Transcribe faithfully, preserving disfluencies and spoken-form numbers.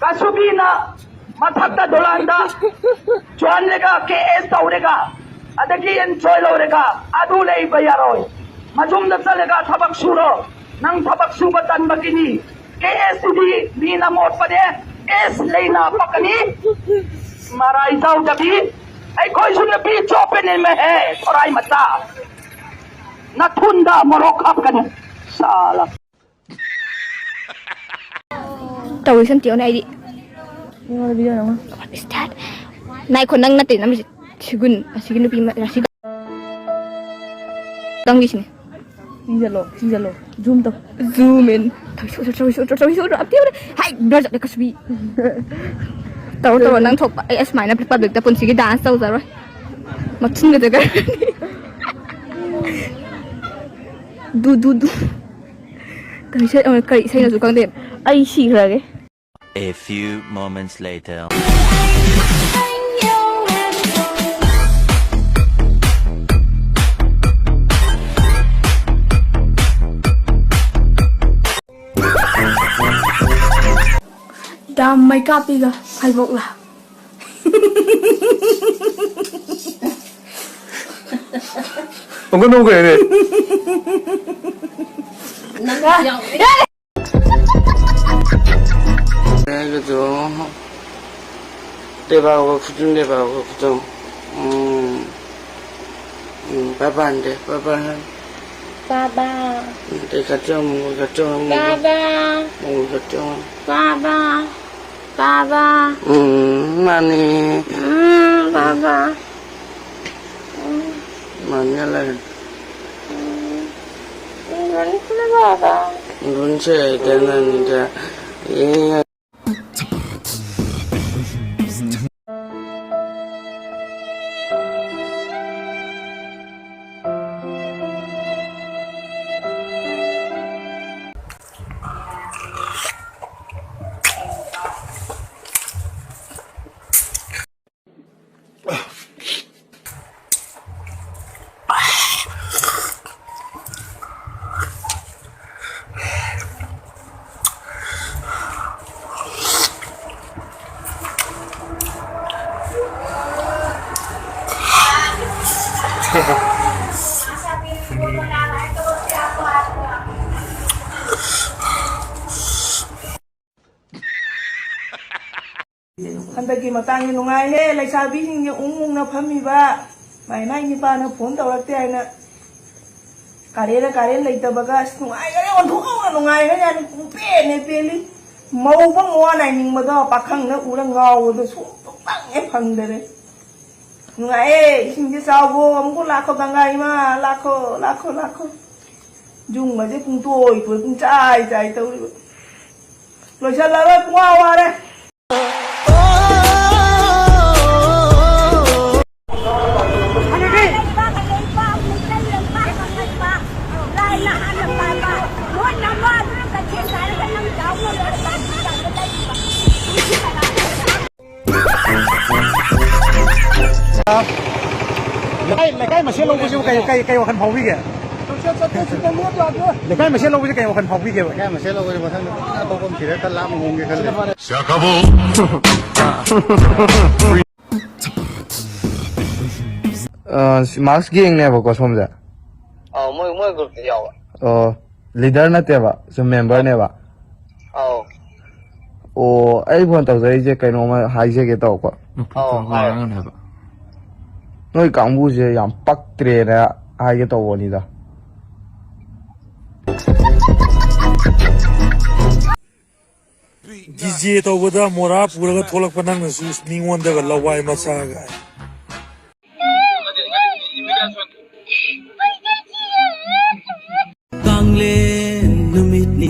ꯀꯁꯨꯕꯤꯅ ꯃꯊꯛꯇ ꯗꯣꯂꯥꯟꯗ ꯆꯣꯟꯂꯒ ꯀꯦ ꯑꯦꯁ ꯇꯧꯔꯒ ꯑꯗꯒꯤ ꯑꯦꯟꯖꯣꯏ ꯂꯧꯔꯒ ꯑꯗꯨ ꯂꯩꯕ ꯌꯥꯔꯣꯏ꯫ ꯃꯌꯨꯝꯗ ꯆꯠꯂꯒ ꯊꯕꯛ ꯁꯨꯔꯣ꯫ ꯅꯪ ꯊꯕꯛ ꯁꯨꯕ ꯇꯟꯕꯒꯤꯅꯤ꯫ ꯀꯦ ꯑꯦꯁ ꯇꯨꯗꯤ ꯃꯤꯅ ꯃꯣꯠꯄꯅꯦ꯫ ꯑꯦꯁ ꯂꯩꯅ ꯄꯛꯀꯅꯤ꯫ ꯃꯔꯥꯏ ꯇꯧꯗꯕꯤ꯫ ꯑꯩꯈꯣꯏꯁꯨ ꯅꯨꯄꯤ ꯆꯣꯞꯄꯅꯦ ꯃꯦꯍꯦ ꯊꯣꯔꯥꯏ ꯃꯆꯥ꯫ ꯅꯊꯨꯟꯗ ꯃꯣꯔꯣꯛ ꯍꯥꯞꯀꯅꯤ꯫ ꯁꯥꯂꯥ꯫ ꯇꯧꯔꯤꯁꯦ ꯑꯝꯇ ꯌꯦꯡꯉꯨꯅꯦ ꯑꯩꯗꯤ꯫ ꯃꯤꯉꯣꯟꯗ video ꯅꯝꯃꯣ꯫ What is that? ꯉꯥꯏꯈꯣ, ꯅꯪ ꯅꯠꯇꯦ ꯅꯝꯃꯤꯁꯦ꯫ ꯁꯤꯒꯨꯟ, ꯑꯁꯤꯒꯤ ꯅꯨꯄꯤ ꯑꯃ, ꯔꯥꯁꯤ ꯅꯪꯒꯤꯁꯤꯅꯦ꯫ ꯆꯤꯡꯁꯤꯜꯂꯣ, ꯆꯤꯡꯁꯤꯜꯂꯣ꯫ Zoom ꯇꯧ꯫ Zoom in꯫ ꯇꯧꯏꯁꯦ ꯎꯠꯂꯣ, ꯇꯧꯏꯁꯦ ꯎꯠꯂꯣ, ꯇꯧꯏꯁꯦ ꯎꯠꯂꯣ꯫ ꯑꯝꯇ ꯌꯦꯡꯉꯨꯅꯦ꯫ ꯍꯥꯏ, blur ꯆꯠꯂꯦ ꯀꯁꯨꯕꯤ꯫ ꯇꯧꯔꯣ, ꯇꯧꯔꯣ, ꯅꯪ ꯊꯣꯛꯄ꯫ ꯑꯩ ꯑꯁꯨꯃꯥꯏꯅ publicꯇ ꯄꯨꯟꯁꯤꯒꯤ dance ꯇꯧꯖꯔꯣꯏ꯫ ꯃꯊꯨꯟꯒ ꯖꯒꯔꯅꯤ꯫ ꯗꯨ, ꯗꯨ, ꯗꯨ꯫ ꯀꯔꯤ ꯏꯁꯩ, ꯑ, ꯀꯔꯤ ꯏꯁꯩꯅꯣꯁꯨ ꯈꯪꯗꯦ꯫ ꯑꯩ ꯁꯤꯈ꯭ꯔꯒꯦ꯫ A few moments later. ꯗꯥꯝ ꯃꯩꯀꯥꯞꯄꯤꯒ ꯐꯩꯕꯣꯛꯂꯥ꯫ ꯑꯃꯨꯛꯀ ꯅꯣꯛꯈ꯭ꯔꯦꯅꯦ꯫ ꯍꯥꯏꯕꯗꯣ ꯂꯩꯕꯥꯛ ꯈꯨꯗꯤꯡ ꯂꯩꯕꯥꯛ ꯈꯨꯗꯤꯡ꯫ ꯎꯝ, ꯎꯝ, ꯕꯥꯕꯥ ꯍꯟꯗꯦ, ꯕꯥꯕꯥ ꯍꯟ꯫ ꯕꯥꯕꯥ꯫ ꯎꯝ, ꯀꯩ ꯀꯠꯆꯧ, ꯃꯉꯣꯟ ꯀꯠꯆꯧ, ꯃꯉꯣꯟ ꯕꯥꯕꯥ꯫ ꯃꯉꯣꯟ ꯀꯠꯆꯧ꯫ ꯕꯥꯕꯥ꯫ ꯕꯥꯕꯥ꯫ ꯎꯝ, ꯃꯥꯅꯤ꯫ ꯎꯝ, ꯕꯥꯕꯥ꯫ ꯎꯝ꯫ ꯃꯥꯅꯤ ꯂꯩ꯫ ꯎꯝ꯫ ꯎꯝ, ꯂꯣꯏꯅ ꯕꯥꯕꯥ꯫ ꯂꯣꯏꯅ ꯁꯦ ꯀꯩꯅꯣꯅꯤꯗ꯫ ꯑꯦ꯫ ꯍꯟꯗꯛꯀꯤ ꯃꯇꯥꯡꯁꯦ ꯅꯨꯡꯉꯥꯏꯍꯦ, ꯂꯩꯁꯥꯕꯤꯁꯤꯡꯁꯦ ꯎꯪ ꯎꯪꯅ ꯐꯝꯃꯤꯕ, ꯃꯥꯏ ꯃꯥꯏ ꯅꯤꯄꯥꯅ ꯐꯣꯟ ꯇꯧꯔꯛꯇꯦ ꯍꯥꯏꯅ꯫ ꯀꯥꯔꯦꯟꯅ ꯀꯥꯔꯦꯟ ꯂꯩꯇꯕꯒ ꯑꯁ ꯅꯨꯡꯉꯥꯏꯈꯔꯦ, ꯑꯣꯟꯊꯣꯛꯅ ꯅꯨꯡꯉꯥꯏꯈ꯭ꯔꯦ ꯌꯥꯅꯤ, ꯄꯨꯡꯄꯦꯟꯅꯦ ꯄꯦꯜꯂꯤ꯫ ꯃꯧ ꯐꯪ ꯋꯥ ꯅꯥꯏꯅꯤꯡꯕꯗꯣ, ꯄꯥꯈꯪꯅ ꯎꯔ ꯉꯥꯎꯕꯗꯣ ꯁꯨꯡꯐꯪ ꯍꯦꯛ ꯐꯪꯗꯔꯦ꯫ ꯅꯨꯡꯉꯥꯏꯌꯦ, ꯏꯁꯤꯡꯁꯦ ꯆꯥꯎꯕꯣ, ꯑꯃꯨꯛ ꯂꯥꯛꯈꯣ ꯒꯪꯒꯥ ꯏꯃꯥ, ꯂꯥꯛꯈꯣ, ꯂꯥꯛꯈꯣ, ꯂꯥꯛꯈꯣ꯫ ꯌꯨꯝꯒꯁꯦ ꯄꯨꯡꯇꯣꯏ ꯇꯣꯏ, ꯄꯨꯡꯆꯥꯏ ꯆꯥꯏ ꯇꯧꯔꯤꯕ꯫ ꯂꯣꯏꯁꯜꯂꯔꯣꯏ, ꯄꯨꯡꯋꯥ ꯋꯥꯔꯦ꯫ ꯂꯩꯀꯥꯏ, ꯂꯩꯀꯥꯏ ꯃꯁꯦꯜ ꯂꯧꯕꯁꯤꯕꯨ ꯀꯩ, ꯀꯩ, ꯀꯩ ꯋꯥꯈꯜ ꯐꯥꯎꯕꯤꯒꯦ? ꯂꯩꯀꯥꯏ ꯃꯁꯦꯜ ꯂꯧꯕꯁꯤ ꯀꯩ ꯋꯥꯈꯜ ꯐꯥꯎꯕꯤꯒꯦꯕ? ꯂꯩꯀꯥꯏ ꯃꯁꯦꯜ ꯂꯧꯕꯁꯤ ꯃꯊꯪꯗ ꯐꯖꯅ ꯑꯇꯣꯞꯄ ꯑꯃ ꯊꯤꯔꯒ ꯈꯔ ꯂꯥꯞꯅ ꯍꯣꯡꯒꯦ ꯈꯜꯂꯦ꯫ ꯑ, ꯁꯤ ꯃꯥꯛꯁ ꯒꯦꯡꯅꯦꯕꯀꯣ ꯁꯣꯝꯁꯦ? ꯑꯧ, ꯃꯣꯏ, ꯃꯣꯏ ꯒ꯭ꯔꯨꯞꯇ ꯌꯥꯎꯕ꯫ ꯑꯣ, ꯂꯤꯗꯔ ꯅꯠꯇꯦꯕ, ꯁꯨꯝ ꯃꯦꯝꯕꯔꯅꯦꯕ? ꯑꯧ꯫ ꯑꯣ, ꯑꯩ ꯐꯣꯟ ꯇꯧꯖꯔꯛꯏꯁꯦ ꯀꯩꯅꯣꯝꯃ ꯍꯥꯏꯖꯒꯦ ꯇꯧꯔꯛꯄ꯫ ꯅꯨꯄꯤ ꯑꯧ, ꯇꯧꯔꯒ ꯍꯥꯏꯌꯣ꯫ ꯉꯥꯡꯉꯅꯤ ꯍꯥꯏꯕ꯫ ꯅꯣꯏ ꯀꯥꯡꯕꯨꯁꯦ ꯌꯥꯝ ꯄꯛꯇ꯭ꯔꯦꯅ ꯍꯥꯏꯒꯦ ꯇꯧꯕꯅꯤꯗ꯫ ꯗꯤꯖꯦ ꯇꯧꯕꯗ ꯃꯣꯔꯥ ꯄꯨꯔꯒ ꯊꯣꯛꯂꯛꯄ ꯅꯪꯅꯁꯨ ꯃꯤꯉꯣꯟꯗꯒ ꯂꯋꯥꯏ ꯃꯆꯥꯒ꯫ ꯀꯥꯡꯂꯦꯟ ꯅꯨꯃꯤꯠꯅꯤ꯫